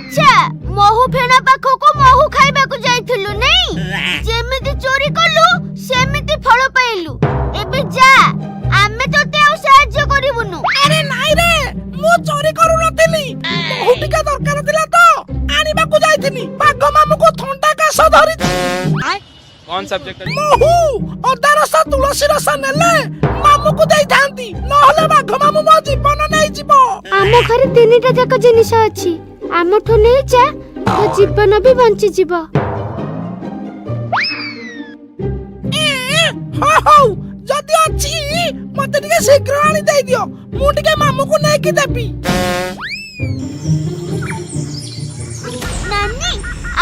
ଆଚ୍ଛା, ମହୁ ଫେଣା ପାଖକୁ ମହୁ ଖାଇବାକୁ ଯାଇଥିଲୁ ନାଇଁ? ଯେମିତି ଚୋରି କଲୁ ସେମିତି ଫଳ ପାଇଲୁ। ଏବେ ଯା, ଆମେ ତତେ ଆଉ ସାହାଯ୍ୟ କରିବୁନୁ। ଆରେ ନାଇଁ ରେ, ମୁଁ ଚୋରି କରୁନଥିଲି। ମହୁ ଟିକେ ଦରକାର ଥିଲା ତ ଆଣିବାକୁ ଯାଇଥିଲି। ବାଘ ମାମୁକୁ ଥଣ୍ଡା କାଶ ଧରିଛି। कौन सब्जेक्ट? ମହୁ, ଅଦା ରସ, ତୁଳସୀ ରସ ନେଲେ ମାମୁକୁ ଦେଇଥାନ୍ତି, ନହେଲେ ବାଘ ମାମୁ ମୋ ଜୀବନ ନେଇଯିବ। ଆମ ଘରେ ତିନିଟା ଯାକ ଜିନିଷ ଅଛି, ଆମଠୁ ନେଇ ଯା, ତୋ ଜୀବନ ବି ବଞ୍ଚିଯିବ। ଏ, ହଁ ହଉ, ଯଦି ଅଛି ମତେ ଟିକେ ଶୀଘ୍ର ଆଣି ଦେଇଦିଅ, ମୁଁ ଟିକେ ମାମୁକୁ ନେଇକି ଦେବି। ନାନୀ,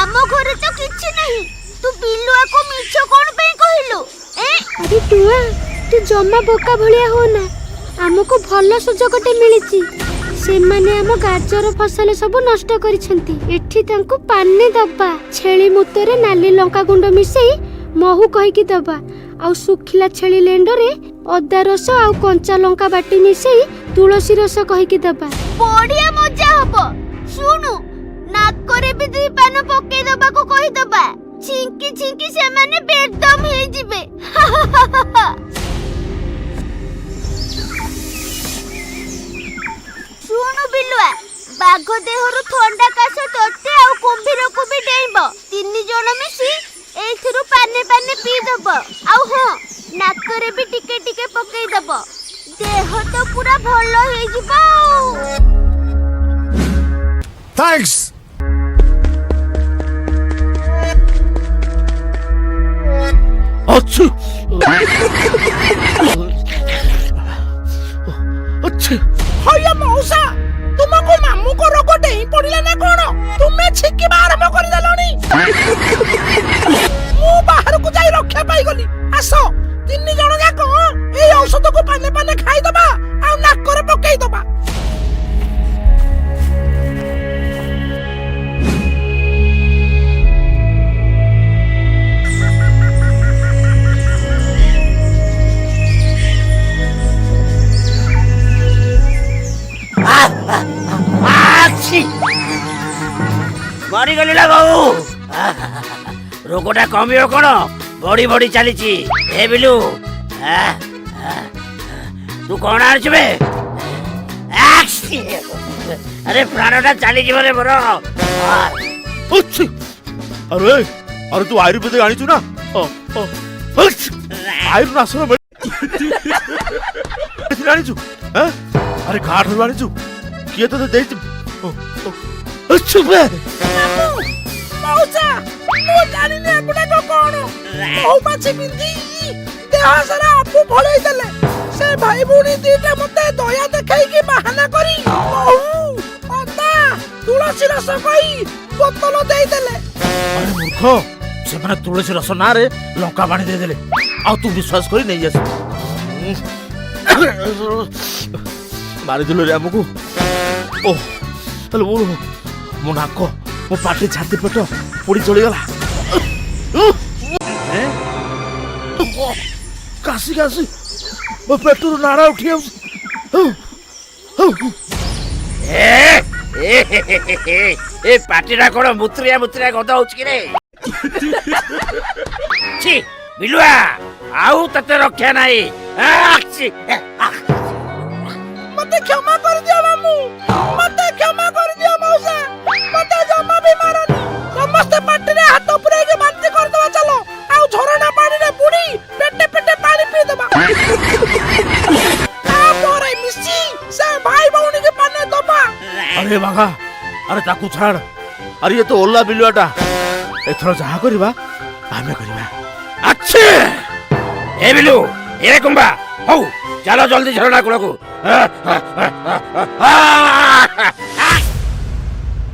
ଆମ ଘରେ ତ କିଛି ନାହିଁ, ତୁ ବିଲୁଆକୁ ମିଛ କଣ ପାଇଁ କହିଲୁ? ଆରେ ଟୁଆ, ତୁ ଜମା ବୋକା ଭଳିଆ ହୋନା। ଆମକୁ ଭଲ ସୁଯୋଗଟେ ମିଳିଛି। ସେମାନେ ଆମ ଗାଜର ଫସଲ ସବୁ ନଷ୍ଟ କରିଛନ୍ତି, ଏଠି ତାଙ୍କୁ ପାନେ ଦବା। ଛେଳି ମୁତରେ ନାଲି ଲଙ୍କା ଗୁଣ୍ଡ ମିଶେଇ ମହୁ କହିକି ଦବା, ଆଉ ଶୁଖିଲା ଛେଳି ଲେଣ୍ଡରେ ଅଦା ରସ ଆଉ କଞ୍ଚା ଲଙ୍କା ବାଟି ମିଶେଇ ତୁଳସୀ ରସ କହିକି ଦବା। ବଢିଆ ମଜା ହବ। ଶୁଣୁ, ନାକରେ ବି ଦୁଇ ପାନ ପକେଇ ଦବାକୁ କହିଦବା। ଛିଙ୍କି ଛିଙ୍କି ସେମାନେ ବେଦମ ହେଇଯିବେ। ଶୁଣୁ ବିଲୁଆ, ବାଘ ଦେହରୁ ଥଣ୍ଡା କାଶ ତତେ ଆଉ କୁମ୍ଭୀରକୁ ବି ଡେଇଁବ। ତିନି ଜଣ ମିଶି ଏଇଥିରୁ ପାନେ ପାନେ ପିଇଦବ, ଆଉ ହଁ, ନାକରେ ବି ଟିକେ ଟିକେ ପକେଇଦବ। ଦେହ ତ ପୁରା ଭଲ ହେଇଯିବ ଆଉ। Thanks. ଅଛି ଅଛି। ହଇଓ ମଉସା, ତୁମକୁ ମାମୁଙ୍କ ରୋଗ ଡେଇଁ ପଡିଲା ନା କଣ? ତୁମେ ଛିଙ୍କିବା ଆରମ୍ଭ କରିଦେଲଣି। ମୁଁ ବାହାରକୁ ଯାଇ ରକ୍ଷା ପାଇଗଲି। ଆସ, ତିନି ଜଣ ଯାକ ଏଇ ଔଷଧକୁ ପାନେ ପାନେ ଖାଇଦବା ଆଉ ନାକରେ ପକେଇଦବା। ଆଛି, ମରିଗଲି ନା ବାବୁ। ରୋଗଟା କମିବ କଣ, ବଢି ବଢି ଚାଲିଛି। ହେ ବିଲୁ, ତୁ କଣ ଆଣିଛୁ ବେ? ଆଛି! ଆରେ ପ୍ରାଣଟା ଚାଲିଯିବ ରେ ମୋର। ଅଛି। ଆରେ ଆରେ, ତୁ ଆୟୁର୍ବେଦିକ ଆଣିଛୁ ନା? ଅଛି। ଆୟୁର୍ନାଶନ ମେଡିସିନ ଆଣିଛୁ? ଆଁ? ଆରେ କାହାଠାରୁ ଆଣିଛୁ? କିଏ ତୋତେ ଦେଇଛି? ଅଛି ବେ। ମାମୁଁ, ମଉସା, ମୁଁ ଜାଣିନି ଏଗୁଡାକ କଣ। ମହୁମାଛି ବିନ୍ଧି ଦେହ ସାରା ଆବୁ ଭଳେଇ ଦେଲେ। ସେ ଭାଇ ଭଉଣୀ ଦିଟା ମତେ ଦୟା ଦେଖେଇକି ବାହାନା କରି ମହୁ, ଅଦା, ତୁଳସୀ ରସ କହି ବୋତଲ ଦେଇଦେଲେ। ଆରେ ମୂର୍ଖ, ସେମାନେ ତୁଳସୀ ରସ ନାଁରେ ଲଙ୍କା ପାଣି ଦେଇଦେଲେ, ଆଉ ତୁ ବିଶ୍ୱାସ କରି ନେଇ ଆସିବୁ। ମାରିଦେଲୁ ରେ ଆମକୁ। ଓ ହେଲେ ମୋ ନାକ, ମୋ ପାଟି, ଛାତି, ପେଟ ପୋଡ଼ି ଚଳିଗଲା। କାଶି କାଶି ମୋ ପେଟରୁ ନାଡ ଉଠି ଯାଉଛି। ଏ ଏ ହେ ହେ ହେ ହେ। ଏ ପାଟିଟା କଣ ମୁତ୍ରିଆ ମୁତ୍ରିଆ ଗନ୍ଧ ହଉଛି କି ରେ? ଛି ବିଲୁଆ, ଆଉ ତତେ ରକ୍ଷା ନାହିଁ। ଆଛି! ମତେ କ୍ଷମା କରିଦିଅ ମାମୁଁ, ମତେ କ୍ଷମା କରିଦିଅ ମଉସା, ମତେ ଜମା ବି ମାରନି। ସମସ୍ତେ ପାଟିରେ ହାତ ପୁରେଇକି ବାନ୍ତି କରିଦବା ଚାଲ, ଆଉ ଝରଣା ପାଣିରେ ବୁଡି ପେଟେ ପେଟେ ପାଣି ପିଇଦବା। ତାପରେ ମିଶି ସେ ଭାଇ ଭଉଣୀକି ପାନେ ଦବା। ଆରେ ବାଘା, ଆରେ ତାକୁ ଛାଡ। ଆରେ ଇଏ ତ ଓଲା ବିଲୁଆଟା। ଏଥର ଯାହା କରିବା ଆମେ କରିବା। ଆଛେ! ଏ ବିଲୁ, ଏ କୁମ୍ବା, ହଉ ଚାଲ ଜଲ୍ଦି ଝରଣା କୂଳକୁ।